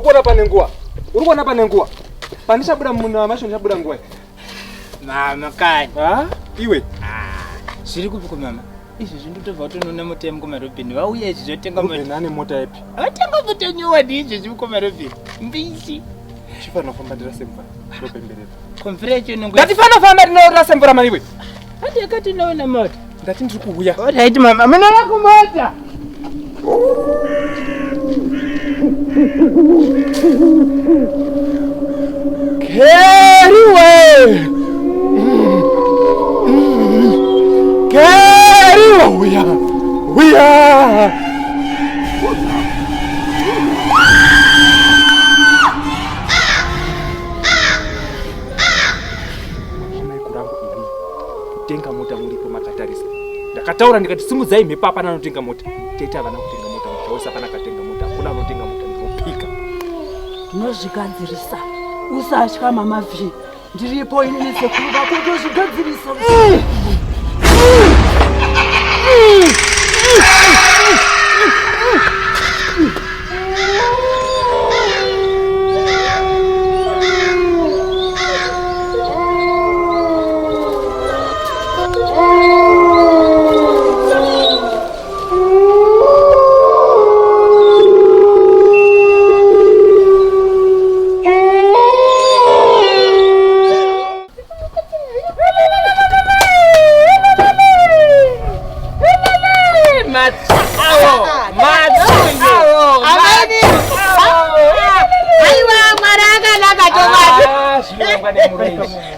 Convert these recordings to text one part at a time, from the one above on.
Kuona pane nguva. Uri kuona pane nguva. Pandichabuda muna macho ndichabuda nguva. Mama kani. Ah, iwe. Ah, zviri kupi ko mama? Izvi zvindotobva kutonoona mota yemukoma Robin. Vauya izvi zvotenga mota. Robin ane mota ipi? Vatenga mota nyowani izvi zvimukoma Robin. Mbishi. Chifanira kufamba ndirase mvura. Ndopemberera. Komvura yacho inongo. Ndatifana kufamba ndinorasa mvura mani iwe. Hati yakati inoona mota. Ndati ndiri kuuya. Alright mama, munora kumota. Keriwe! Keriwe uya! Uya! Kutenga mota muripo makatarisa. Ndakataura ndikati simudzai mhepo hapana anotenga mota. Tete havana kutenga mota, musha wese hapana akatenga mota, hakuna anotenga mota ndinopika. Tinozvigadzirisa. Usatya mama V. Ndiripo ini sekuru vako tozvigadzirisa.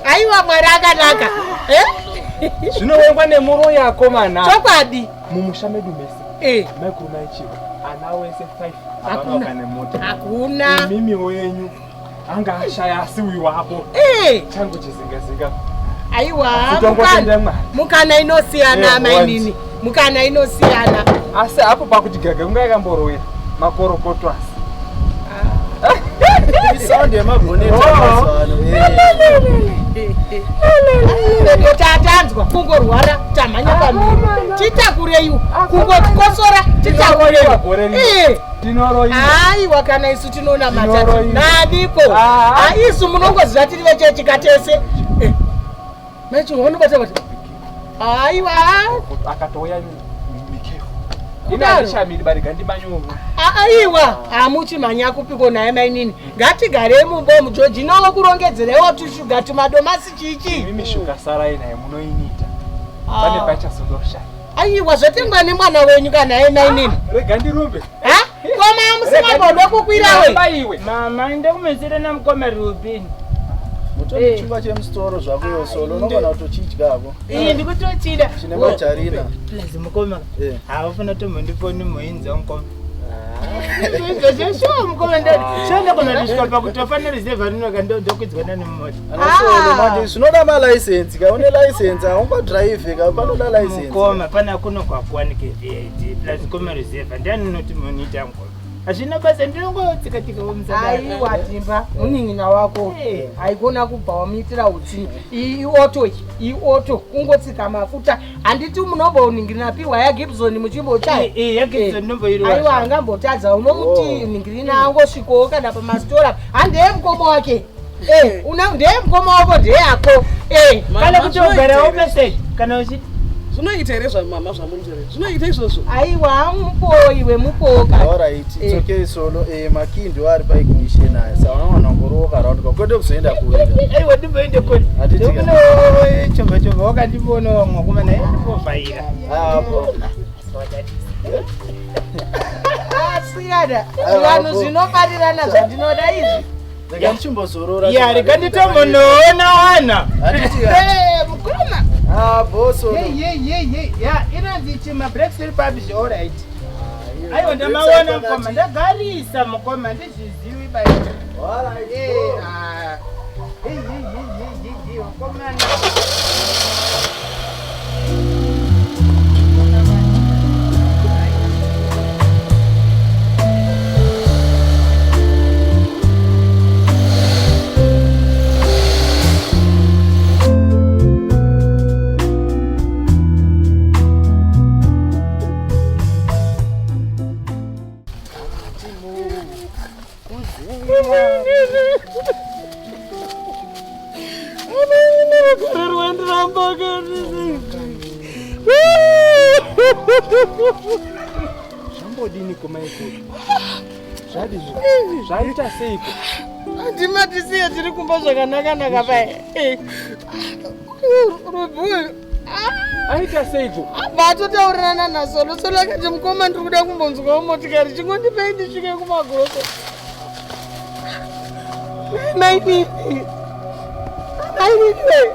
Aiwa Mwari akanaka. Eh? Zvinovengwa nemuroyi akomana. Chokwadi. Mumusha medu mese. Eh. Maikuru maichiva. Ana wese 5. Hakuna. Kana mota. Hakuna. Imimiwo yenyu anga ashaya asi uyu wapo. Eh. Changu chizingazinga. Aiwa. Kutongotenda Mwari. Mukana inosiyana Eh, mainini. Mukana inosiyana. Asi hapo pakuti gaga kunga yakamborowera makorokoto asi. Sound yemabhoneti Oh. mazuva ano. Tatanzwa kungorwara tamhanya pamhiri. Titakureiwo. Kungokosora Tinoroyiwa gore titakureiwo. rino. Eh. Tinoroyiwa. Aiwa kana isu tinonamata Tinoroyiwa. naniko Ah. Ah, isu munongoziva tiri vechechi tese Eh, maicho vanobata bata aiwa Akatouya mikefu. Ina Kudaro. handishamiri barika ndimanyoro. aiwa hamuchimhanya kupiko naye mainini ngatigarei mumba umu jojinowo kurongedzerewo tushuga tumadomasi chichi Imimi shuga sarai naye munoinita. Pane pachazodoshaya. aiwa zvotengwa nemwana wenyu kana ye mainini Rega ndirumbe. ha koma musingambodo kukwirawe Ramba iwe. Mama, ndokumedzera namukoma Rubin. Mutori chingwa chemusitoro zvako iwe solo unogona kutochidyako. Iyi ndikutochida. Chine majarina. Plus mukoma. Eh. Haufana tombondifoni moinza mukoma. Moinza zveshuwa mukoma ndati. Shanda kuna ndisvika pakutofa nereserve rinoka ndokudzwa nani mumota. Ana solo manje zvinoda malicense ka une license haungodrive ka panoda license. Mukoma pana kuno kwakuwanike VAT plus mukoma reserve ndiani unoti moniita mukoma. Hazvina basa ndinongotsika-tsika aiwa timba munin'ina wako Eh. haikona kubva wamuitira utsinye iyi ioto iyi ioto kungotsika mafuta handiti munomboningirina piwa yagibson muchimbochaya aiwa angambotadza unomuti Oh. ningirina angosvikowo kana pamastora handeye mukoma wake Eh, ndeye mukoma wako ndeyako Eh, kana kutogarawo message kana uchiti Zvinoita here zvamama zvamunzvere? Zvinoita izvozvo? aiwa mupo iwe mupoka Alright, it's Eh. okay solo. Eh makey ndiwo ari pa ignition aya. Saka unoona kungoroka round ka kwete kuzoenda kure. aiwa ndimboende kuri Handiti ka. ndokuno chovha chovha wakandibona wamwe naye ndibovhaira Apo. asiyana Aiwa, zvivanhu apo. zvinofarirana zvandinoda izvi Rega ndichimbozorora. ya rega nditombonoona wana Handiti ka. Eh, mukoma Ah, bo solo. ya inonzi chima breaks papi alright aiwa ndamaona mukoma ndagarisa mukoma ndizvizivi bai Alright. Eh, go. ah. Hey, hey, hey, hey, hey, wakomana. Zvambodini komaikuru? Zvadi zvaita seiko? Andimatisiye tiri kumba zvakanaka-naka paye. Rubhuyu. Aita seiko? Abva atotaurirana naSolo. Solo akati mukoma ndiri kuda kumbonzwawo motikari. Chingondipei ndisvike kumagroso. Mainini. Mainini we.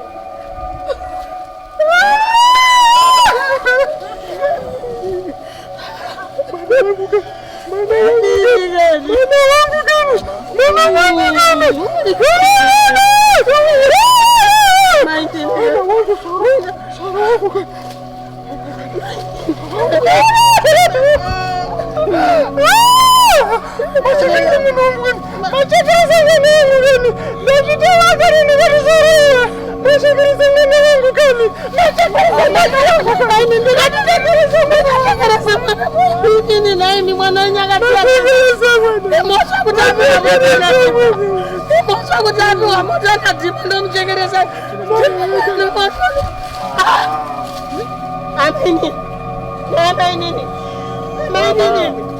Inini mwana nyakatiimosva kuti apiwa mota nadhipa ndomuchekeresa. Amainini, amainini, amainini.